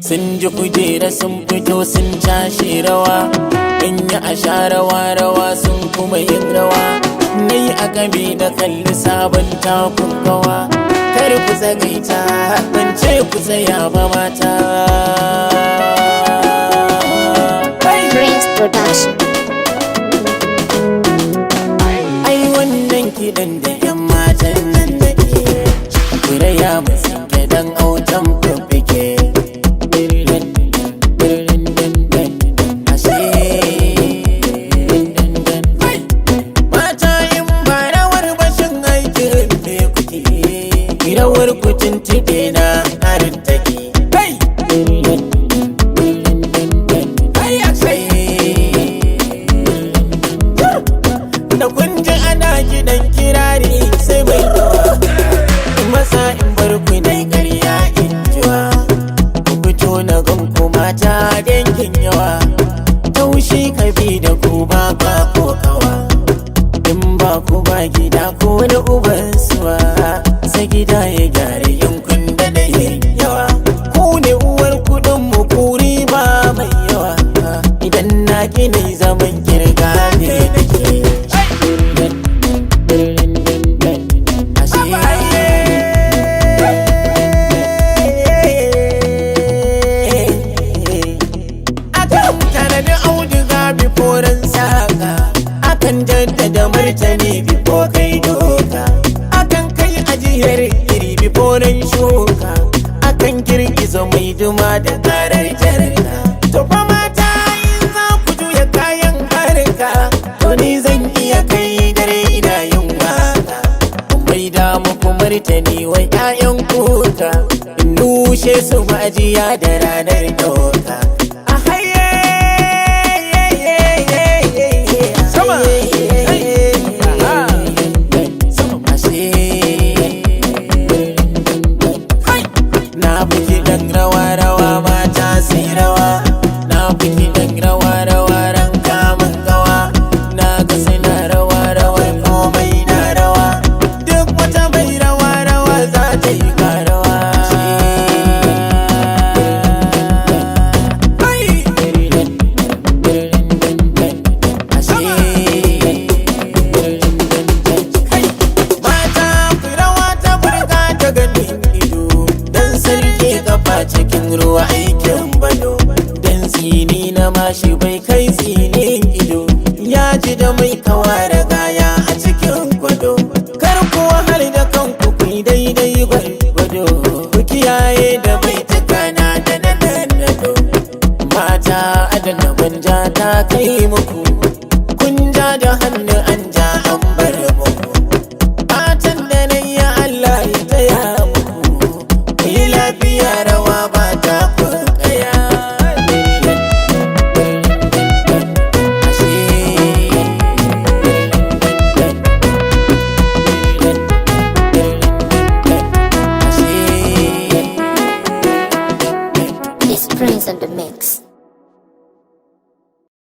Sun ji kujera sun fito sun cashe rawa. In yi a sha rawa rawa sun kuma yin rawa. Ni a gabi na kalli sabon takun gawa. Kar ku tsagaita, ban ce ku tsaya ba mata. Hey! Prince Production. Ai wannan kiɗan da 'yan matan nan nake kuraya ba suke dan autan fiffike. Ashe. Mata in ba rawar bashin aikin me kuke, rawar ku tuntuɓe na harin take. Da kun ji ana kiɗan kirari sai mai rawa. In masa in bar ku dai ƙarya in jiwa. Ku fito na gan ku mata dangin yawa. Taushi kabi da ku ba ka ko kawa. In ba ku ba gida ko wani uban suwa. Sai gida ya gyara yankun da da yawa. Ku ne uwar kuɗin mu kuri ba mai yawa. Idan na gina zaman kirga ne nake. Akan tanadi auduga biforan saka, akan jaddada martani bifo kai doka, akan kai ajiyar iri biforan shuka, akan girgiza mai duma da karar jarka. To fa mata in za ku juya kayan harka, to ni zan iya kai dare ina yin waka. Mai da muku martani wa 'ya'yan kuka, in nushe su ma'ajiya da ranar doka. A haye. Sama. Ashe. Na fi kiɗan rawa-rawa mata sai rawa. Na fi kiɗan rawa-rawa ran kamun gawa. Na ga suna rawa-rawa komai na rawa. Duk wata mai rawa-rawa za ta yi karawa. Mata ku rawa ta burga ta ganin ido. Dan sarki kafa cikin ruwa aikin bado. Dan tsini na mashi bai kai tsini.